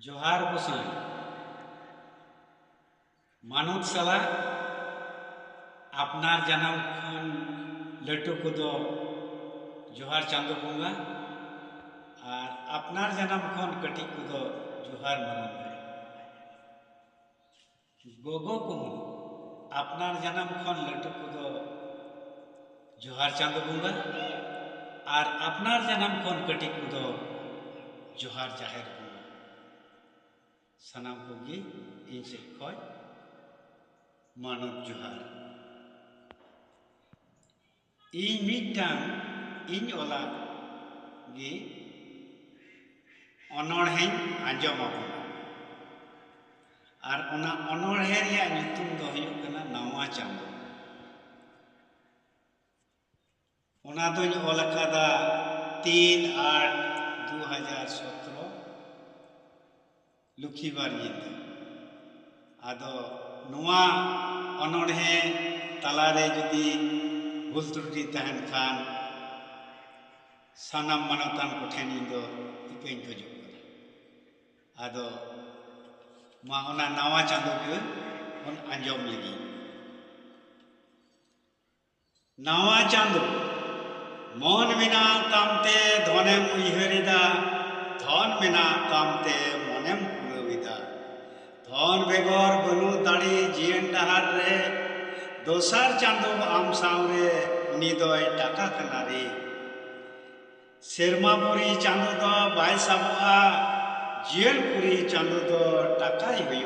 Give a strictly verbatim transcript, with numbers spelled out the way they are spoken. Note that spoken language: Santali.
ᱡᱚᱦᱟᱨ ᱜᱚᱸᱥᱟᱭ᱾ ᱢᱟᱱᱚᱛ ᱥᱟᱞᱟᱜ ᱟᱯᱱᱟᱨ ᱡᱟᱱᱟᱢ ᱠᱷᱚᱱ ᱞᱟᱹᱴᱩ ᱠᱚᱫᱚ ᱡᱚᱦᱟᱨ ᱪᱟᱸᱫᱚ ᱵᱚᱸᱜᱟ, ᱟᱨ ᱟᱯᱱᱟᱨ ᱡᱟᱱᱟᱢ ᱠᱷᱚᱱ ᱠᱟᱹᱴᱤᱡ ᱠᱚᱫᱚ ᱡᱚᱦᱟᱨ ᱢᱟᱨᱟᱝ ᱫᱟᱲᱮ᱾ ᱜᱚᱜᱚ ᱠᱚᱦᱚᱸ ᱟᱯᱱᱟᱨ ᱡᱟᱱᱟᱢ ᱠᱷᱚᱱ ᱞᱟᱹᱴᱩ ᱠᱚᱫᱚ ᱡᱚᱦᱟᱨ ᱪᱟᱸᱫᱚ ᱵᱚᱸᱜᱟ, ᱟᱨ ᱟᱯᱱᱟᱨ ᱡᱟᱱᱟᱢ ᱠᱷᱚᱱ ᱠᱟᱹᱴᱤᱡ ᱠᱚᱫᱚ ᱡᱚᱦᱟᱨ ᱡᱟᱦᱮᱨ ᱵᱚᱸᱜᱟ᱾ ᱥᱟᱱᱟᱢ ᱠᱚᱜᱮ ᱤᱧ ᱥᱮᱫ ᱠᱷᱚᱱ ᱢᱟᱱᱚᱛ ᱡᱚᱦᱟᱨ᱾ ᱤᱧ ᱢᱤᱫᱴᱟᱝ ᱤᱧ ᱚᱞᱟᱜ ᱜᱮ ᱚᱱᱚᱬᱦᱮᱧ ᱟᱸᱡᱚᱢ ᱟᱵᱚᱱᱟ, ᱟᱨ ᱚᱱᱟ ᱚᱱᱚᱬᱦᱮ ᱨᱮᱭᱟᱜ ᱧᱩᱛᱩᱢ ᱫᱚ ᱦᱩᱭᱩᱜ ᱠᱟᱱᱟ ᱱᱟᱣᱟ ᱪᱟᱸᱫᱚ᱾ ᱚᱱᱟ ᱫᱚᱧ ᱚᱞ ᱟᱠᱟᱫᱟ ᱛᱤᱱ ᱟᱴ ᱫᱩ ᱦᱟᱡᱟᱨ ᱥᱚᱛᱨᱚ, ᱞᱩᱠᱷᱤᱵᱟᱨ ᱧᱤᱫᱟᱹ᱾ ᱟᱫᱚ ᱱᱚᱣᱟ ᱚᱱᱚᱬᱦᱮ ᱛᱟᱞᱟᱨᱮ ᱡᱩᱫᱤ ᱵᱷᱩᱞ ᱛᱨᱩᱴᱤ ᱛᱟᱦᱮᱱ ᱠᱷᱟᱱ, ᱥᱟᱱᱟᱢ ᱢᱟᱱᱚᱛᱟᱱ ᱠᱚᱴᱷᱮᱱ ᱤᱧ ᱫᱚ ᱤᱠᱟᱹᱧ ᱠᱷᱚᱡᱚᱜ ᱠᱟᱱᱟ᱾ ᱟᱫᱚ ᱢᱟ, ᱚᱱᱟ ᱱᱟᱣᱟ ᱪᱟᱸᱫᱚ ᱜᱮ ᱵᱚᱱ ᱟᱸᱡᱚᱢ ᱞᱮᱜᱮ᱾ ᱱᱟᱣᱟ ᱪᱟᱸᱫᱚ᱾ ᱢᱚᱱ ᱢᱮᱱᱟᱜ ᱛᱟᱢ ᱛᱮ ᱫᱷᱚᱱᱮᱢ ᱩᱭᱦᱟᱹᱨ ᱮᱫᱟ, ᱫᱷᱚᱱ ᱢᱮᱱᱟᱜ ᱛᱟᱢ ᱛᱮ ᱢᱚᱱᱮᱢ ᱯᱩᱨᱟᱹᱣ ᱮᱫᱟ᱾ ᱫᱷᱚᱱ ᱵᱮᱜᱚᱨ ᱵᱟᱹᱱᱩᱜ ᱫᱟᱲᱮ ᱡᱤᱭᱚᱱ ᱰᱟᱦᱟᱨ ᱨᱮ, ᱫᱚᱥᱟᱨ ᱪᱟᱸᱫᱚ ᱟᱢ ᱥᱟᱶ ᱨᱮ ᱩᱱᱤ ᱫᱚᱭ ᱴᱟᱠᱟ ᱠᱟᱱᱟ ᱨᱮ᱾ ᱥᱮᱨᱢᱟ ᱯᱩᱨᱤ ᱪᱟᱸᱫᱚ ᱫᱚ ᱵᱟᱭ ᱥᱟᱵᱚᱜᱼᱟ, ᱡᱤᱭᱚᱱ ᱯᱩᱨᱤ ᱪᱟᱸᱫᱚ ᱫᱚ ᱴᱟᱠᱟᱭ ᱦᱩᱭᱩᱜᱼᱟ᱾